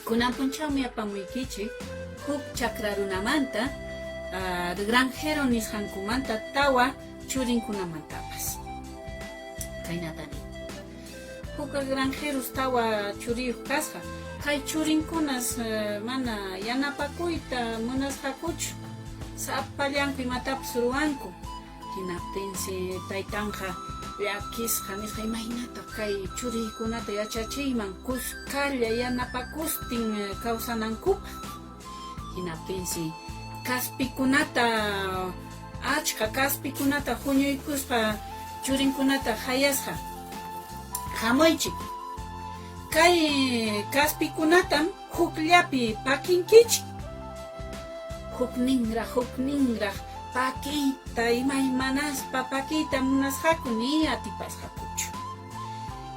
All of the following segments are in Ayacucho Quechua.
Kunan punchawmi apamuykichik huk chakra runamanta, granjero nisqankumanta tawa churinkunamantapas. Kaynata nin. Huk granjeros tawa churiyuq kasqa. Kay churinkunas mana yanapakuyta munasqakuchu. Sapallanku imatapas ruwanku. Hinaptinsi taytanqa llakisqa nisqa, Imaynataq kay churiykunata yachachiyman kuskalla yanapakustin kawsanankupaq? Hinaptinsi kaspikunata achka kaspikunata huñuykuspa churinkunata qayasqa, Hamuychik, kay kaspikunatam hukllapi pakinkichik. Hukninraq hukninraq pakiyta imaymanaspa pakiyta munasqaku ni atipasqakuchu.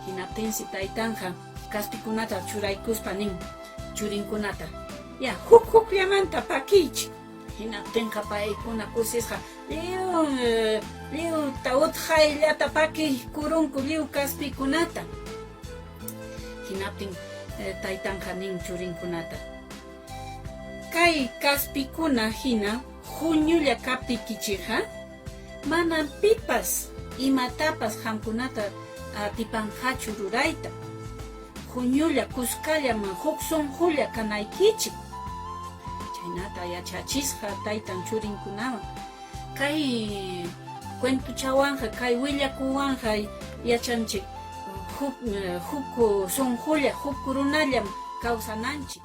Hinaptinsi taytanqa kaspikunata churaykuspa nin churinkunata, Ya, huk hukllamanta pakiychik. Hinaptinqa paykuna kusisqa lliw lliwta utqayllata pakiykurunku lliw kaspikunata. Hinaptin taytanqa nin churinkunata, Kay kaspikuna hina huñulla kaptiykichikqa, manam pipas imatapas qamkunata atipanqachu rurayta. Huñulla kuskallam huk sunqulla kanaykichik. Chaynata yachachisqa taytan churinkunawan. Kay cuentochawanqa, kay willakuwanqa yachanchik huk huk sunqulla, huk runallam kawsananchik.